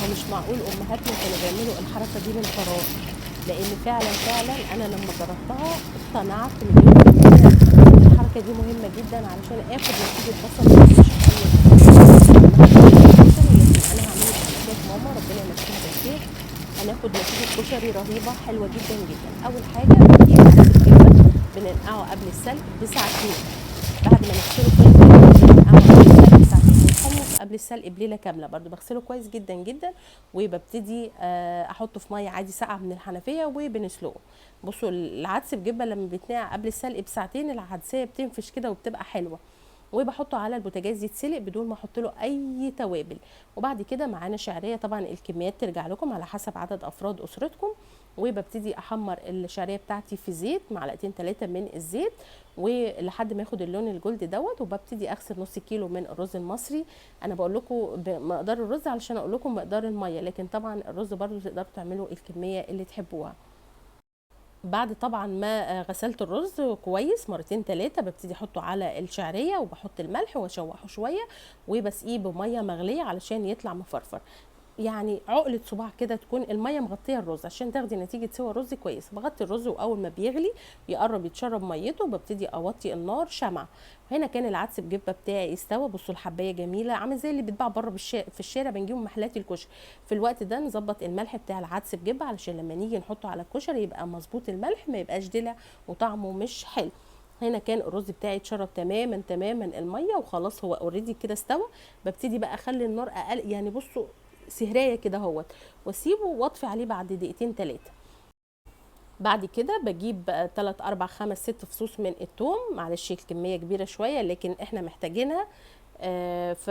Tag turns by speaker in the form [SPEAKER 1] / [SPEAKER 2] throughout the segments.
[SPEAKER 1] ما هو مش معقول امهاتنا كانوا بيعملوا الحركة دي من فراغ، لان فعلا فعلا انا لما جربتها اقتنعت مليون في المية ان الحركة دي مهمة جدا علشان اخد نتيجة بصل مش كشري، لكن انا هعمله بتكات ماما ربنا يمسيها بالخير. هناخد نتيجة كشري رهيبة حلوة جدا جدا. اول حاجة بنجيب عدس الجبه بننقعه قبل السلق بساعتين، بعد ما نغسله كويس جدا بننقعه قبل السلق بساعتين. الحمص قبل السلق بليلة كاملة برده بغسله كويس جدا جدا، وببتدي احطه في مية عادي ساقعه من الحنفية وبنسلقه. بصوا العدس بجبه لما بيتنقع قبل السلق بساعتين العدسيه بتنفش كده وبتبقى حلوة، وبحطه على البوتاجاز يتسلق بدون ما احط له اي توابل. وبعد كده معانا شعرية، طبعا الكميات ترجع لكم على حسب عدد افراد اسرتكم. وببتدي احمر الشعرية بتاعتي في زيت، معلقتين 3 من الزيت، ولحد ما ياخد اللون ال gold دوت. وببتدي اغسل نص كيلو من الرز المصري. انا بقول لكم بمقدار الرز علشان اقول لكم مقدار المية، لكن طبعا الرز برضو تقدروا تعملوا الكمية اللي تحبوها. بعد طبعا ما غسلت الرز كويس مرتين 3 ببتدي احطه على الشعرية، وبحط الملح واشوحه شوية، وبسقيه بميه مغليه علشان يطلع مفرفر. يعني عقله صباع كده تكون المية مغطيه الرز عشان تاخدي نتيجة سوى الرز كويس. بغطي الرز، واول ما بيغلي يقرب يتشرب ميته ببتدي اوطي النار شمع. هنا كان العدس بجبه بتاعي استوى. بصوا الحبايه جميلة، عامل زي اللي بيتباع بره في الشارع، بنجيبه من محلات الكشري. في الوقت ده نظبط الملح بتاع العدس بجبه علشان لما نيجي نحطه على الكشري يبقى مظبوط الملح، ما يبقاش دلع وطعمه مش حلو. هنا كان الرز بتاعي اتشرب تماما تماما المية وخلاص، هو already كده استوى. ببتدي بقى اخلي النار اقل، يعني بصوا سهرايه كده اهوت، واسيبه واطفي عليه بعد دقيقتين 3. بعد كده بجيب 3 4 5 6 فصوص من الثوم، معلش الكمية كبيرة شوية لكن احنا محتاجينها،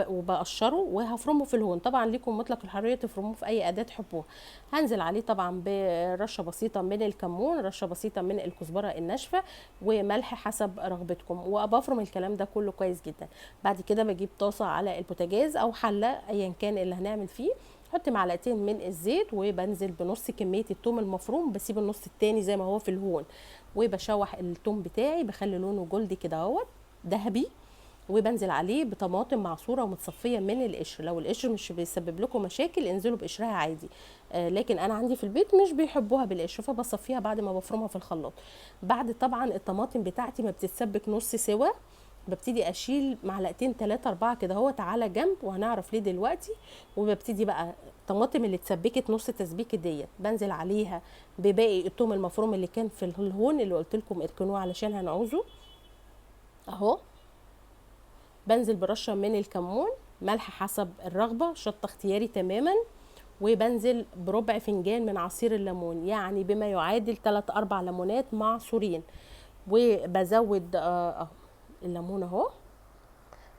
[SPEAKER 1] وبقشره وهفرمه في الهون. طبعا ليكم مطلق الحرية تفرموه في اي اداه تحبوها. هنزل عليه طبعا برشه بسيطة من الكمون، رشه بسيطة من الكزبره الناشفه، وملح حسب رغبتكم، وبفرم الكلام ده كله كويس جدا. بعد كده بجيب طاسه على البوتاجاز او حله ايا كان اللي هنعمل فيه، احط معلقتين من الزيت، وبنزل بنص كمية الثوم المفروم، بسيب النص التاني زي ما هو في الهون، وبشوح الثوم بتاعي بخلي لونه gold كده اهوت ذهبي، وبنزل عليه بطماطم معصوره ومتصفيه من القشر. لو القشر مش بيسبب لكم مشاكل انزلوا بقشرها عادي، لكن انا عندي في البيت مش بيحبوها بالقشر فبصفيها بعد ما بفرمها في الخلاط. بعد طبعا الطماطم بتاعتي ما بتتسبك نص سوا، ببتدي اشيل معلقتين 3 4 كده اهوت على جنب، وهنعرف ليه دلوقتي. وببتدي بقى الطماطم اللي اتسبكت نص تسبيكه ديت بنزل عليها بباقي الثوم المفروم اللي كان في الهون اللي قلت لكم اركنوه علشان هنعوزه اهو. بنزل برشه من الكمون، ملح حسب الرغبة، شطه اختياري تماما، وبنزل بربع فنجان من عصير الليمون، يعني بما يعادل 3 4 ليمونات معصورين. وبزود اهو الليمون اهو،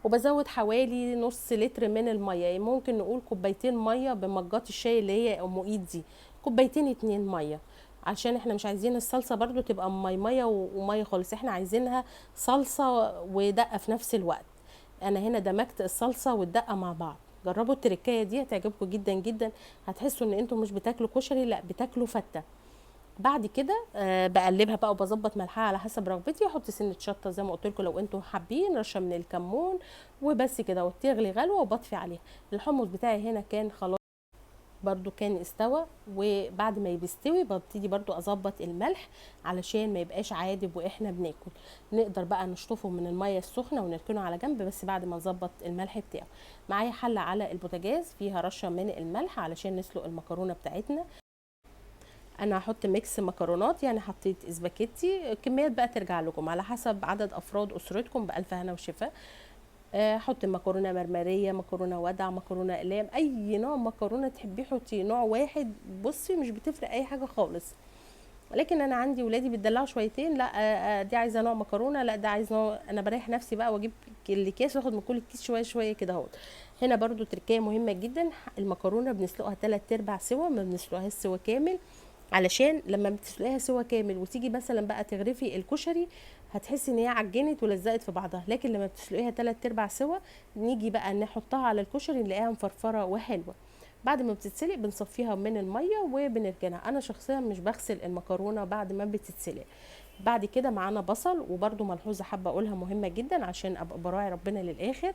[SPEAKER 1] وبزود حوالي نص لتر من المية، يعني ممكن نقول كوبايتين مية بمجات الشاي اللي هي ام ايد دي، كوبايتين 2 مية، عشان احنا مش عايزين الصلصه برضو تبقى مي مية ومية خالص، احنا عايزينها صلصه ودقة في نفس الوقت. انا هنا دمجت الصلصه والدقه مع بعض. جربوا التركايه دي هتعجبكم جدا جدا، هتحسوا ان انتم مش بتاكلوا كشري، لا بتاكلوا فته. بعد كده بقلبها بقى وبظبط ملحها على حسب رغبتي، احط سنة شطه زي ما قلت لكم لو انتم حابين، رشه من الكمون، وبس كده، وتغلي غلوه وبطفي عليها. الحمص بتاعي هنا كان خلاص برضو كان استوى، وبعد ما بيستوي ببتدي برضو اظبط الملح علشان ما يبقاش عادب واحنا بناكل. نقدر بقى نشطفه من المية السخنة ونركنه على جنب، بس بعد ما نظبط الملح بتاعه. معايا حله على البوتاجاز فيها رشه من الملح علشان نسلق المكرونه بتاعتنا. انا هحط mix مكرونات، يعني حطيت اسباجيتي، كميات بقى ترجع لكم على حسب عدد افراد اسرتكم، بالف هنا وشفا. حط مكرونه مرمريه، مكرونه ودع، مكرونه اقلام، اي نوع مكرونه تحبيه حطيه، نوع واحد بصي مش بتفرق اي حاجة خالص. ولكن انا عندي ولادي بيتدلعوا شويتين، لا دي عايزه نوع مكرونه، لا ده عايز نوع، انا بريح نفسي بقى واجيب الاكياس واخد من كل كيس شوية شوية كده اهوت. هنا برضو تركايه مهمة جدا، المكرونه بنسلقها 3/4 سوا، ما بنسلقهاش سوا كامل، علشان لما بتسلقيها سوا كامل وتيجي مثلا بقى تغرفي الكشري هتحسي ان هي عجنت ولزقت في بعضها. لكن لما بتسلقيها 3/4 سوا نيجي بقى نحطها على الكشري نلاقيها مفرفره وحلوه. بعد ما بتتسلق بنصفيها من المية وبنركنها. انا شخصيا مش بغسل المكرونه بعد ما بتتسلق. بعد كده معانا بصل، وبرده ملحوظة حابة اقولها مهمة جدا عشان ابقى براعي ربنا للاخر،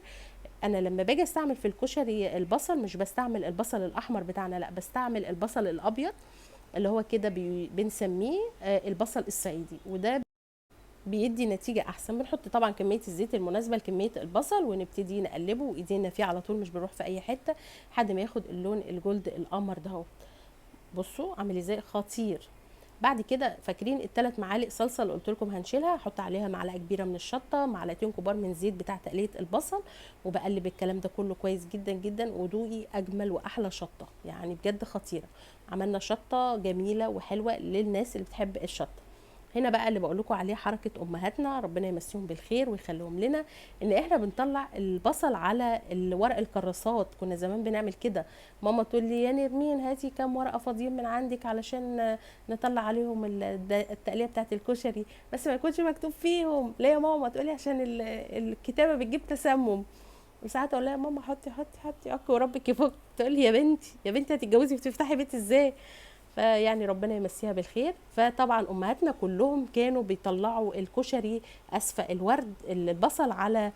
[SPEAKER 1] انا لما باجي استعمل في الكشري البصل مش بستعمل البصل الاحمر بتاعنا، لا بستعمل البصل الابيض اللي هو كده بنسميه البصل الصعيدي، وده بيدي نتيجة احسن. بنحط طبعا كمية الزيت المناسبة لكمية البصل ونبتدي نقلبه وايدينا فيه على طول، مش بنروح في اي حتة لحد ما ياخد اللون ال gold القمر ده اهو. بصوا عامل ازاي، خطير. بعد كده فاكرين الثلاث معالق صلصه اللي قلت لكم هنشيلها، هحط عليها معلقه كبيرة من الشطه، معلقتين كبار من زيت بتاع تقليه البصل، وبقلب الكلام ده كله كويس جدا جدا، ودوقي اجمل واحلى شطه، يعني بجد خطيرة. عملنا شطه جميلة وحلوه للناس اللي بتحب الشطه. هنا بقى اللي بقول لكم عليه حركة امهاتنا، ربنا يمسيهم بالخير ويخليهم لنا، ان احنا بنطلع البصل على الورق الكراسات. كنا زمان بنعمل كده، ماما تقول لي يا نرمين هاتي كام ورقة فاضيين من عندك علشان نطلع عليهم التقليه بتاعه الكشري، بس ما يكونش مكتوب فيهم. ليه يا ماما؟ تقولي عشان الكتابة بتجيب تسمم. وساعات اقول لها يا ماما حطي حطي حطي اك وربك يفك، تقول لي يا بنتي يا بنتي هتتجوزي وتفتحي بيت ازاي؟ فيعني ربنا يمسيها بالخير. فطبعا امهاتنا كلهم كانوا بيطلعوا الكشري اسفه الورد البصل على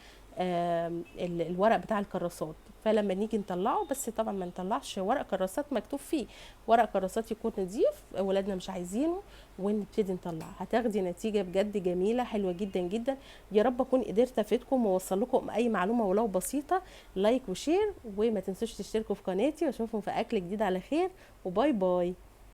[SPEAKER 1] الورق بتاع الكراسات، فلما نيجي نطلعه، بس طبعا ما نطلعش ورق كراسات مكتوب فيه، ورق كراسات يكون نظيف ولادنا مش عايزينه، ونبتدي نطلعه. هتاخدي نتيجة بجد جميلة حلوة جدا جدا. يا رب اكون قدرت افيدكم واوصل لكم اي معلومة ولو بسيطة. like و share، وما تنسوش تشتركوا في قناتي، واشوفكم في اكل جديد على خير، و bye bye.